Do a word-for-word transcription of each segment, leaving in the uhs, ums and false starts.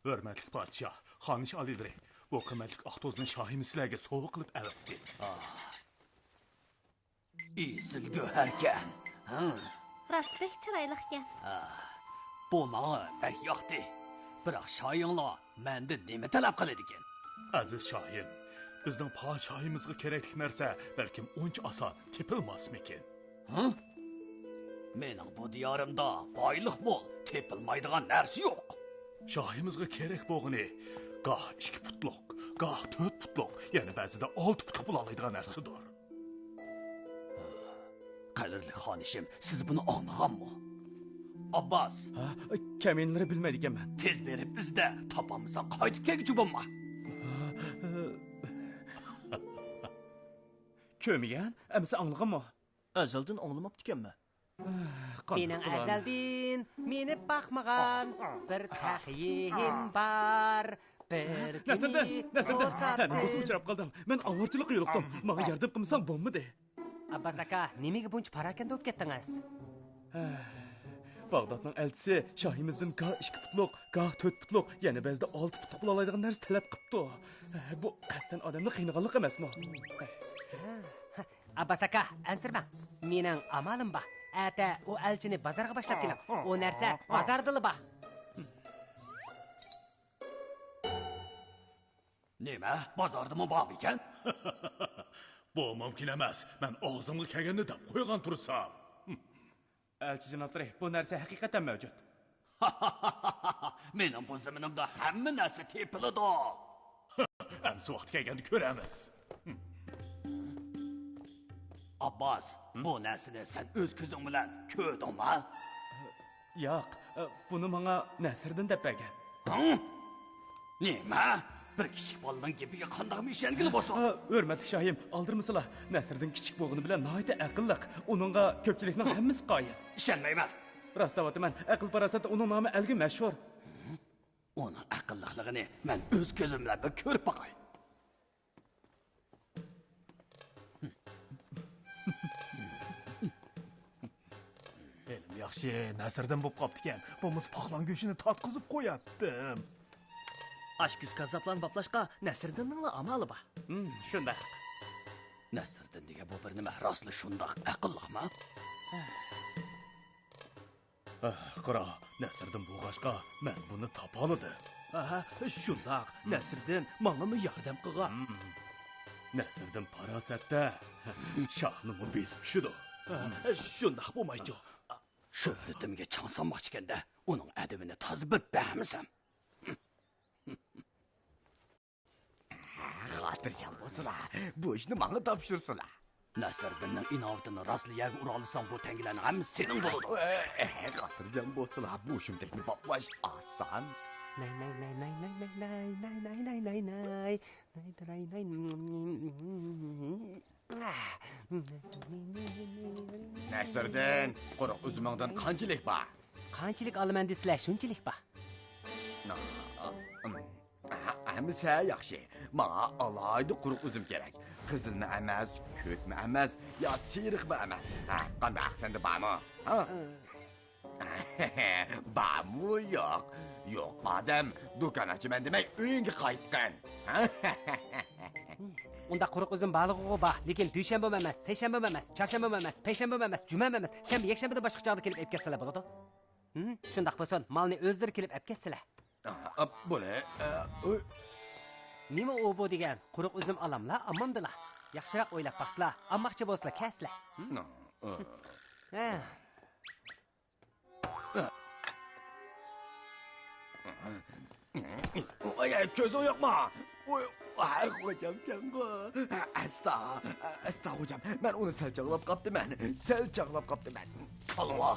ھۆرمەتلىك پادىشاھ، خانىش ئالىيلىرى، بۇ قىممەتلىك ئاق توزنى شاھىمىز سىلەرگە سوۋغا قىلىپ ئەۋەتتى. ئېسىل گۆھەركەن. ھە؟ راست بەك چىرايلىقكەن. ھە، بۇ ماڭا بەك ياقتى. بىراق شاھىڭلار مەندىن نېمە تەلەپ قىلىدىكەن؟ ئەزىز شاھىم، بىزنىڭ پادىشاھىمىزغا كېرەكلىك نەرسە بەلكىم ئۇنچە ئاسان تېپىلماسمىكىن؟ ھە؟ مېنىڭ بۇ دىيارىمدا بايلىق مول، تېپىلمايدىغان نەرسە يوق. شاھىمىزغا كېرەك بولغىنى گاھ ئىككى پۇتلۇق، گاھ تۆت پۇتلۇق، يەنە بەزىدە ئالتە پۇتلۇق بولالايدىغان نەرسىدۇر. قەدىرلىك خانىشىم، سىز بۇنى ئاڭلىغانمۇ؟ ئابباس! ھە؟ كەمىنىلىرى بىلمەيدىكەنمەن. تېز بېرىپ ئىزدە، تاپالمىساڭ قايتىپ كەلگۈچى بولما. كۆرمىگەن، ئەمىسە ئاڭلىغانمۇ؟ ئەزەلدىن ئاڭلىماپتىكەنمەن. قانداق مېنىڭ قىلارمەن؟ ئەزەلدىن مېنى باقمىغان بىر تەخىيىم بار. بىر نەسىردىن، كۈنى نەسىردىن، توساتتىن. ھە، نومۇسۇم ئۇچراپ قالدىم. مەن ئاۋارىچىلىققا يولۇقتۇم. ماڭا ياردەم قىلمىساڭ بولمىدى. ئابباس ئاكا، نېمىگە بۇنچە پاراكەندە بولۇپ كەتتىڭىز؟ ھە، باغدادنىڭ ئەلچىسى شاھىمىزدىن گاھ ئىككى پۇتلۇق، گاھ تۆت پۇتلۇق، يەنە بەزىدە ئالتە پۇتلۇق بولالايدىغان نەرسە تەلەپ قىپتۇ. بۇ قەستەن ئادەمنى قىينىغانلىق ئەمەسمۇ؟ ھە، ھە، ئابباس ئاكا، ئەنسىرىمەڭ. مېنىڭ ئامالىم بار. ئەتە ئۇ ئەلچىنى بازارغا باشلاپ كېلىڭ. ئۇ نەرسە بازاردىلا بار. نېمە؟ بازاردىمۇ بارمىكەن؟ بۇ مۇمكىن ئەمەس. مەن ئاغزىمغا كەلگەننى دەپ قويغان تۇرسام. ئەلچى جانابلىرى، بۇ نەرسە ھەقىقەتەن مەۋجۇت. مېنىڭ بۇ زېمىنىمدا ھەممە نەرسە تېپىلىدۇ. ئەمسە ۋاقتى كەلگەندە كۆرەرمىز. ئابباس، بۇ نەرسىنى سەن ئۆز كۆزۈڭ بىلەن كۆردۈڭما؟ ياق، بۇنى ماڭا نەسىردىن دەپ بەرگەن. ھىڭ؟ نېمە؟ بىر كىچىك بالىنىڭ گېپىگە قانداقمۇ ئىشەنگىلى بولسۇن؟ ھە، ھۆرمەتلىك شاھىم، ئالدىرىمىسىلا. نەسىردىن كىچىك بولغىنى بىلەن ناھايىتى ئەقىللىق. ئۇنىڭغا كۆپچىلىكنىڭ ھەممىسى قايىل. ئىشەنمەيمەن. راست دەۋاتىمەن، ئەقىل-پاراسەتتە ئۇنىڭ نامى ئەلگە مەشھۇر. ئۇنىڭ ئەقىللىقلىقىنى مەن ئۆز كۆزۈم بىلەن بىر كۆرۈپ باقاي. ھېلىمۇ ياخشى، نەسىردىن بوپ قاپتىكەن. بولمىسا پاقلان گۆشىنى تاتقۇزۇپ قوياتتىم. ئاشكۆز كاززاپلارنى باپلاشقا نەسىردىننىڭلا ئامالى بار. ھىم، شۇنداق. نەسىردىن دېگەن بۇ بىر نېمە، راستلا شۇنداق ئەقىللىقما؟ ئاھ، قارا، نەسىردىن بولغاچقا، مەن بۇنى تاپالىدىم. ئاھا، شۇنداق. ھىم. نەسىردىن ماڭىمۇ ياردەم قىلغان. ھىم. نەسىردىن پاراسەتتە شاھنىمۇ بېسىپ چۈشىدۇ. ئاھ، شۇنداق بولمايچۇ. شۆھرىتىمگە چاڭ سالماقچىكەن-دە، ئۇنىڭ ئەدىپىنى تازا بىر بەرمىسەم. خاتىرجەم بولسىلا، بۇ ئىشنى ماڭا تاپشۇرسىلا. نەسىردىننىڭ ئىناۋىتىنى راستلا يەرگە ئۇرالىساڭ، بۇ تەڭگىلەرنىڭ ھەممىسى سېنىڭ بولىدۇ. ئە، ئە، خاتىرجەم بولسىلا، بۇ شۇمتەكنى باپلاش ئاسان. ناي، ناي، ناي. نەسىردىن، قۇرۇق ئۈزۈمۈڭدىن قانچىلىك بار؟ قانچىلىك ئالىمەن دېسىلە، شۇنچىلىك بار. نا-، ئا-، ئىم. ھە، ئەمىسە ياخشى. ماڭا ئالاھىدە قۇرۇق ئۈزۈم كېرەك. قىزىلمۇ ئەمەس، كۆكمۇ ئەمەس، يا سېرىقمۇ ئەمەس. ھە، قانداق، سەندە بارمۇ؟ ھە؟ ئى. بارمۇ يوق؟ يوق ئادەم، دۇكان ئاچىمەن دېمەي ئۆيۈڭگە قايتقىن. ئۇنداق قۇرۇق ئۈزۈم بارلىقىغۇ بار، لېكىن دۈشەنبىمۇ ئەمەس، سەيشەنبىمۇ ئەمەس، چارشەنبىمۇ ئەمەس، پەيشەنبىمۇ ئەمەس، جۈمەمۇ ئەمەس، شەنبە، يەكشەنبىدىن باشقا چاغدا كېلىپ ئېلىپ كەتسىلە بولىدۇ. ھىم، شۇنداق بولسۇن، مالنى ئۆزلىرى كېلىپ ئەپ كەتسىلە. ئا، بولى. ئا، ئۇ. نېمە ئۇ بۇ دېگەن؟ قۇرۇق ئۈزۈم ئالاملا، ئاماندىلا. ياخشىراق ئويلاپ باقسىلا، ئالماقچى بولسىلا كەلسىلە. ھىم؟ ئا، ئا. ھە. ئاي، ئاي، كۆزۈڭ يوقما؟ ئۇي، ھەي، خوجامكەنغۇ. ئەستا، ئەستا، خوجام، مەن ئۇنى سەل چاغلاپ قاپتىمەن، سەل چاغلاپ قاپتىمەن. كالۋا.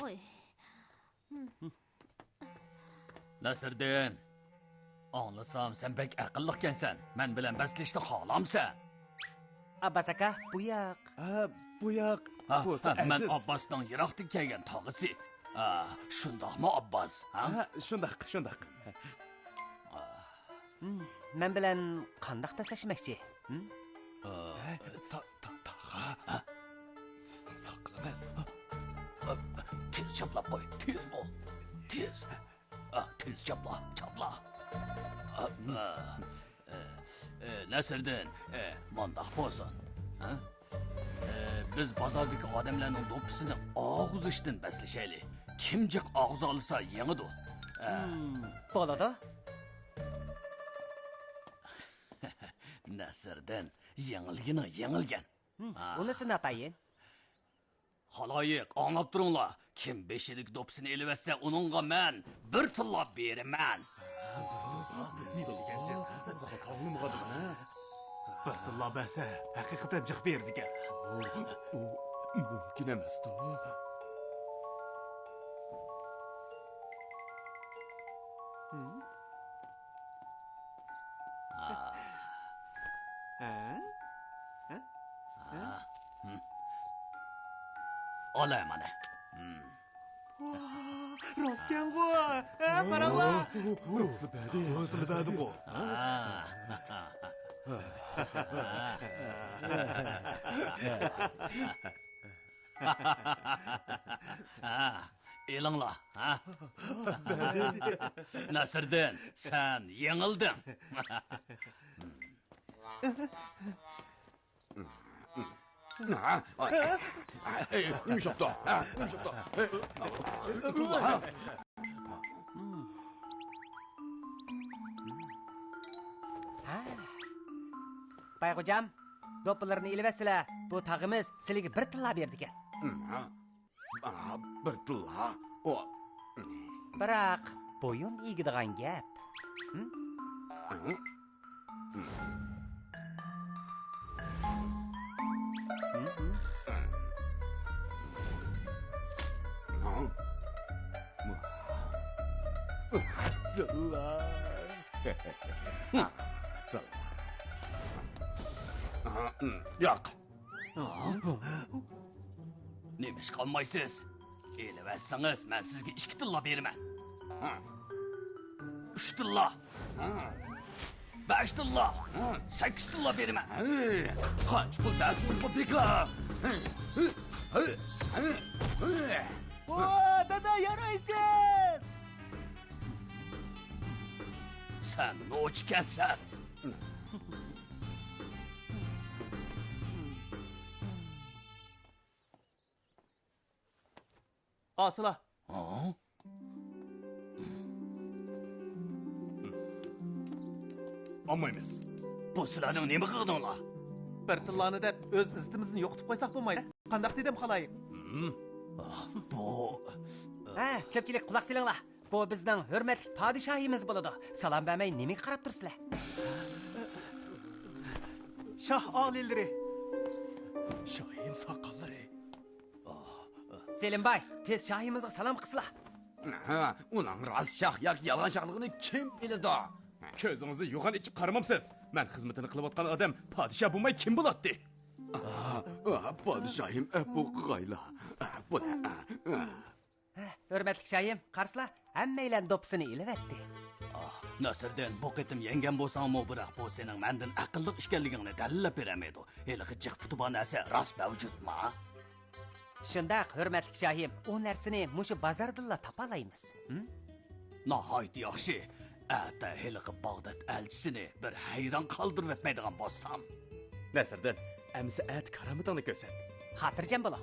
ۋاي. نەسىردىن، ئاڭلىسام، سەن بەك ئەقىللىقكەنسەن. مەن بىلەن بەسلىشىشنى خالامسەن؟ ئابباس ئاكا، بۇ ياق. ھە، بۇ ياق. ھە، بولسا ھە، مەن ئەزىز. ئابباسنىڭ يىراقتىن كەلگەن تاغىسى. ھە، شۇنداقمۇ، ئابباس؟ ھە؟ ھە، شۇنداق، شۇنداق. ھە. ھىم، مەن بىلەن قانداق بەسلەشمەكچى؟ ھىم؟ ئە، تا-، تا-، تاغا. ھە؟ سىزنىڭ ساقىلىڭىز. ئە، تېز چاپلاپ قوي، تېز بول. تېز. ئە، تېز چاپلا، چاپلا. ئە، ئە، ئە، ئە، نەسىردىن، ئە، مانداق بولسۇن. ھە؟ ئە، بىز بازاردىكى ئادەملەرنىڭ دوپپىسىنى ئاغزىشىدىن بەسلىشەيلى. كىم جىق ئاغزالىسا يېڭىدۇ. ئە. ھىم، بولىدۇ. نەسىردىن، يېڭىلگىنىڭ يېڭىلگەن. ھىم، ئا. ئۇنىسى ناتايىن. خالايىق، ئاڭلاپ تۇرۇڭلار. كىم بېشىدىكى دوپپىسىنى ئېلىۋەتسە، ئۇنىڭغا مەن بىر تىللا بېرىمەن. بىر تىللا بەرسە، ھەقىقەتەن جىق بېرىدىكەن. ئۇ مۇمكىن ئەمەستۇ. ھە؟ ھە؟ ھە؟ ئالا مانا. ھىم. راستكەنغۇ؟ ھە، قاراڭلار. راستلا بەردى. راستلا بەردىغۇ. ھە. ھە، ئېلىڭلار، ھە؟ نەسىردىن، سەن يېڭىلدىڭ. ھە؟ ئاي. ئەي، يۇمشاپتۇ. ھە، يۇمشاپتۇ. ئەي، تۇرلا، ھە؟ ھە. بايغوجام، دوپپىلىرىنى ئېلىۋەتسىلە، بۇ تاغىمىز سىلىگە بىر تىللا بېرىدىكەن. ھە. ئا، بىر تىللا. ئو. بىراق، بويۇن ئېگىدىغان گەپ. ھىم؟ ھىم؟ ياق. نېمىشقا ئالمايسىز؟ ئېلىۋەتسىڭىز، مەن سىزگە ئىككى تىللا بېرىمەن. ئۈچ تىللا. بەش تىللا. سەككىز تىللا بېرىمەن. قانچە پۇل بەرسىڭىزمۇ بىكار. ۋو، دادا، يارايسەن! سەن نوچىكەنسەن. ئاسىلا. ھە؟ ئالمايمىز. بۇ سىلەرنىڭ نېمە قىلغىنىڭلار؟ بىر تىللانى دەپ ئۆز ئىززىتىمىزنى يوقىتىپ قويساق بولمايدۇ. قانداق دېدىم، خالايىق؟ ھىم. ئاھ، بۇ. ھە، كۆپچىلىك قۇلاق سېلىڭلار. بۇ بىزنىڭ ھۆرمەتلىك پادىشاھىمىز بولىدۇ. سالام بەرمەي نېمىگە قاراپ تۇرىسىلەر؟ شاھ ئالىيلىرى. شاھىم ساقاللىرى. سېلىمباي، تېز شاھىمىزغا سالام قىلسىلا. ھە، ئۇنىڭ راست شاھ ياكى يالغان شاھلىقىنى كىم بىلىدۇ؟ كۆزىڭىزنى يوغان ئېچىپ قارىمامسىز؟ مەن خىزمىتىنى قىلىۋاتقان ئادەم پادىشاھ بولماي كىم بولاتتى؟ ئا، ئا، پادىشاھىم، ئەپۇ قىلغايلا. ئا، بۇ، ئا، ئا. ھە، ھۆرمەتلىك شاھىم، قارىسىلا، ھەممەيلەن دوپپىسىنى ئېلىۋەتتى. ئاھ، نەسىردىن، بۇ قېتىم يەڭگەن بولساڭمۇ، بىراق بۇ سېنىڭ مەندىن ئەقىللىق ئىكەنلىكىڭنى دەلىللەپ بېرەلمەيدۇ. ھېلىقى جىق پۇتى بار نەرسە راست مەۋجۇتما؟ شۇنداق، ھۆرمەتلىك شاھىم، ئۇ نەرسىنى مۇشۇ بازاردىنلا تاپالايمىز. ھىم؟ ناھايىتى ياخشى. ئەتە ھېلىقى باغدات ئەلچىسىنى بىر ھەيران قالدۇرۇۋەتمەيدىغان بولسام. نەسىردىن، ئەمىسە ئەتە كارامىتىڭنى كۆرسەت. خاتىرجەم بولۇڭ.